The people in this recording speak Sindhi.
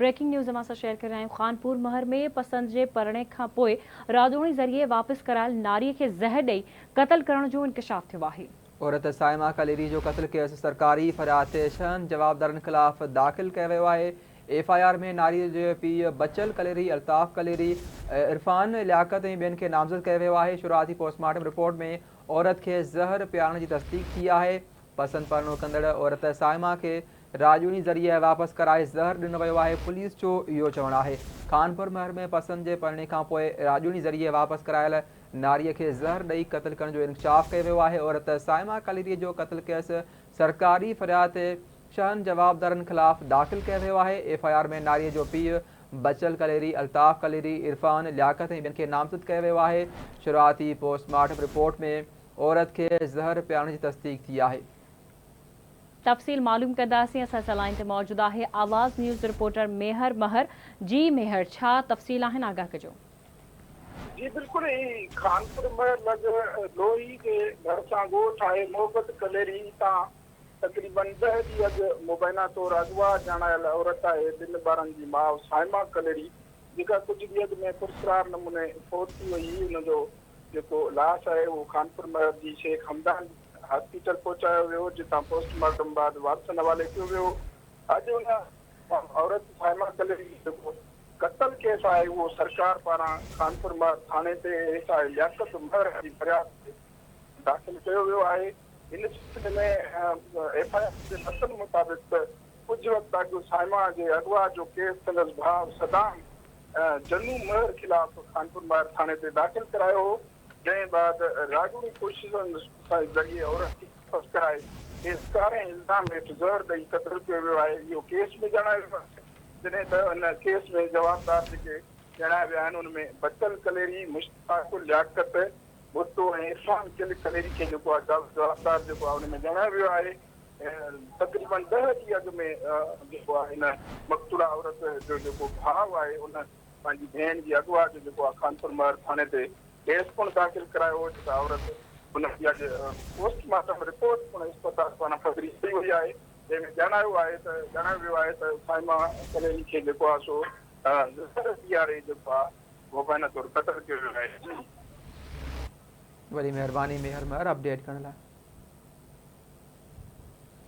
بريڪنگ نيوز اوهان سان شيئر ڪري رهيا آهيون خانپور مهر ۾ پسند جي پرڻي کان پوء راڄوڻي ذريعي واپس ڪرايل ناري کي زهر ڏئي قتل ڪرڻ جو انڪشاف ٿيو آهي. عورت صائمه ڪليري جو قتل ڪيس سرڪاري فرياد تي ڇهن جوابدارن خلاف داخل ڪيو ويو آهي. ايف I R ۾ ناري جي پيء بچل ڪليري، الطاف ڪليري، عرفان لياقت ۽ ٻين کي نامزد ڪيو ويو آهي. شروعاتي پوسٽ مارٽم رپورٽ ۾ عورت کي زهر پيارڻ جي تصديق ٿي آهي. پسند پرڻو ڪندڙ عورت صائمه کي راڄوڻي ذريعي واپس ڪرائي زهر ڏنو ويو آهي، پوليس جو اهو چوڻ آهي. خانپور مهر ۾ پسند جي پرڻي کانپوء راڄوڻي ذريعي واپس ڪرايل ناريء کي زهر ڏئي قتل ڪرڻ جو انڪشاف ڪيو ويو آهي. عورت صائمه ڪليري جو قتل ڪيس سرڪاري فرياد تي ڇهن جوابدارن خلاف داخل ڪيو ويو آهي. ايف I R ۾ ناريء جو پيء بچل ڪليري، الطاف ڪليري، عرفان لياقت ۽ ٻين کي نامزد ڪيو ويو آهي. شروعاتي پوسٽ مارٽم رپورٽ ۾ عورت کي زهر پيارڻ جي تصديق ٿي آهي. تفصيل معلوم ڪنداسين اسان سان لائين تي موجود آهي آواز نيوز رپورٽر ميهر مهر جي ميهر ڇا تفصيل آهن آگاهه ڪجو. جي بلڪل هي خانپور مهر لڳ لوهي جي ڀرسان ڳوٺ آهي محبت ڪليري تان تقريبن ڏهه ڏينهن اڳ مبينا طور اغوا ڄاڻايل عورت آهي ٻن ٻارن جي ماء صائمه ڪليري جيڪا ڪجهه ڏينهن اڳ ۾ پرسرار نموني فوت ٿي وئي هئي ان جو جيڪو لاش آهي اهو خانپور مهر جي شيخ حمدان هاسپيٽل پهچايو ويو جتان پوسٽ مارٽم بعد وارثن حوالي ڪيو ويو. اڄ ان عورت صائمه ڪليري جو جيڪو قتل ڪيس آهي اهو سرڪار پاران خانپور مهر ٿاڻي تي ايس I Liaquat مهر جي فرياد تي داخل ڪيو ويو آهي. ان سلسلي ۾ ايف I R جي متن مطابق ته ڪجهه وقت اڳ صائمه جي اغوا جو ڪيس سندس ڀاء صدام جنو مهر خلاف خانپور مهر ٿاڻي تي داخل ڪرايو هو، جنهن بعد راڳوڻي ڪوششن ذريعي عورت کي واپس ڪرائي کيس ڪارنهن الزام هيٺ زهر ڏئي قتل ڪيو ويو آهي، اهو ڪيس به ڄاڻايو ويو آهي، جڏهن ته ان ڪيس ۾ جوابدار جيڪي ڄاڻايا ويا آهن ان ۾ بچل ڪليري، مشتاق لياقت ڀٽو ۽ عرفان ڪليري کي جيڪو آهي جوابدار جيڪو آهي ان ۾ ڄاڻايو ويو آهي. تقريبن ڏهه ڏينهن اڳ ۾ جيڪو آهي هن مقتوله عورت جو جيڪو ڀاء آهي ان پنهنجي ڀيڻ جي اغوا جو جيڪو آهي خانپور مهر ٿاڻي تي ڪيس پڻ داخل ڪرايو هو جيڪا عورت ان جي اڄ پوسٽ مارٽم رپورٽ پڻ اسپتال پاران پڌري ڪئي وئي آهي جنهن ۾ ڄاڻايو آهي ته ڄاڻايو ويو آهي ته صائمه ڪليري کي جيڪو آهي سو زهر پياري جيڪو آهي مبينا طور قتل ڪيو ويو آهي. وڏي مهرباني ميهر مهر اپڊيٽ ڪرڻ لاء.